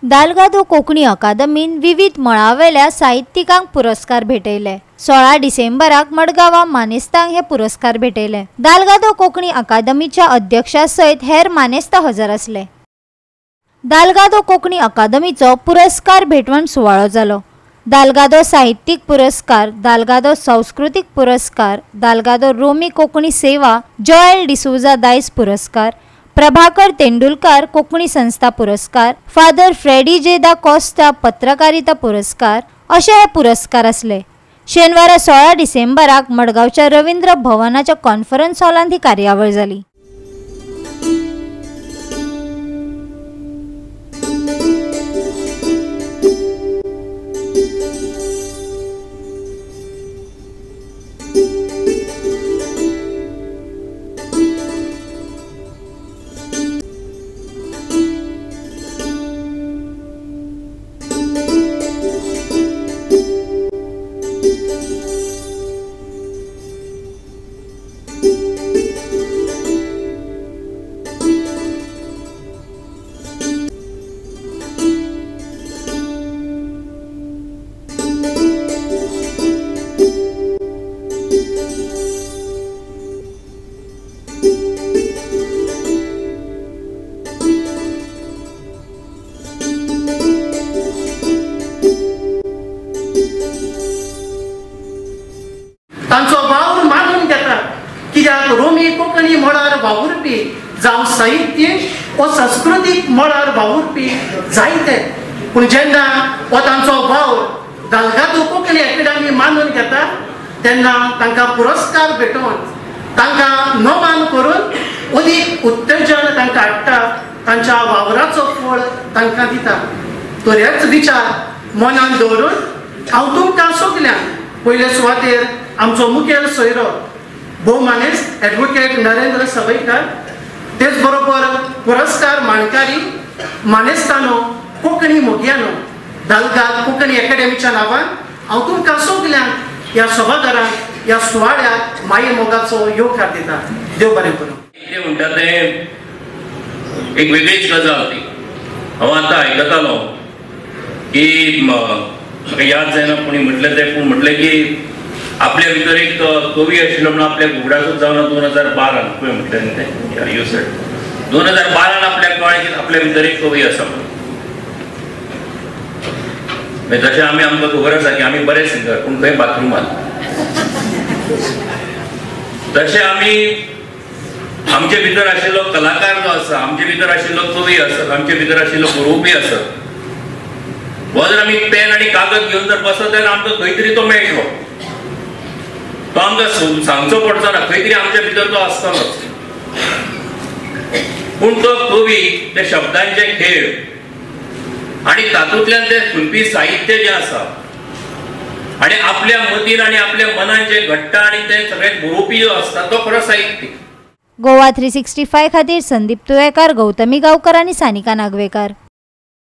दालगादो कोंकणी अकादमीन विविध मळावेल्या साहित्यिकांक पुरस्कार भेटयले. 16 डिसेंबराक मडगांवां मानेस्तांक हे पुरस्कार भेटयले. दालगादो कोंकणी अकादमीच्या अध्यक्षा सयत हेर मानेस्त हजर आसले. दालगादो कोंकणी अकादमीचो पुरस्कार भेटवण सुवाळो जालो. दालगादो साहित्यीक पुरस्कार, दालगादो सांस्कृतीक पुरस्कार, दालगादो रोमी कोंकणी सेवा जॉयल डिसोजा दायज पुरस्कार, प्रभाकर तेंडुलकार कोंकणी संस्था पुरस्कार, फादर फ्रेडी जे दा कोस्टा पत्रकारिता पुरस्कार अशे हे पुरस्कार आसले. शेनवारा 16 डिसेंबराक मडगांवच्या रवींद्र भवनाच्या कॉन्फरन्स हॉलांत ही कार्यावळ जाली. तांचो वावर मानून घेता कित्याक रोमी कोंकणी मळार वावुरपी जावं साहित्य वो संस्कृतीक मळार वावुरपी जायते, पूण जेन्ना हो तांचो वावर दालगादो कोंकणी अकादमी मानून घेता तेन्ना तांकां पुरस्कार भेटोवन तांकां नमान करून अदीक उत्तेजन तांकां हाडटा, तांच्या वावराचो फळ तांकां दिता. तर हेच विचार मनान दवरून हांव तुमकां सगल्यांक पयले सुवातेर आमचो मुखेल सोयरो भोवमानेस्त एडवोकेट नरेंद्र सवयकर, तेच बरोबर पुरस्कार मानकारी मानेस्तानो कोंकणी मोगयानो दालगाद कोंकणी अकादमीच्या नांवान हांव तुमकां सगल्यांक ह्या सभाघरांत ह्या सुवाळ्याक माये मोगाचो येवकार दिता. देव बरें करूं. कितें म्हणटा तें एक वेगळीच गजाल ती. हांव आतां आयकतालो की म्हाका याद जायना कोणी म्हटलें तें, पूण म्हटलें की आपल्या भितर एक कवी आशिल्लो म्हणून आपल्याक उगडासूच जावना 2012 पळय म्हटलें न्ही तें you said 2012 आपल्याक कळ्ळें की आपल्या भितर एक कवी आसा म्हणून. तशें आमी आमकां खबर आसा की आमी बरे सिंगर, पूण खंय बाथरुमान. तशें आमी आमचे भितर आशिल्लो कलाकार जो आसा, आमचे भितर आशिल्लो कवी आसत, आमचे भितर आशिल्लो बरोवपी आसत, हो जर आमी पेन आनी कागद घेवन जर बसत जाल्यार आमकां खंय तरी तो मेळटलो. तो आमकां सांगचो पडचो ना, खंय तरी आमच्या भितर तो आसतलोच. पूण तो कवी ते शब्दांचे खेळ आनी तातूंतल्यान ते फुलपी साहित्य जें आसा आनी आपल्या मतीन आनी आपल्या मनान जें घडटा आनी तें सगळें बरोवपी जो आसता तो खरो साहित्यीक. गोवा 365 खातीर संदीप तुयेकार, गौतमी गांवकर आनी सानिका नागवेकर.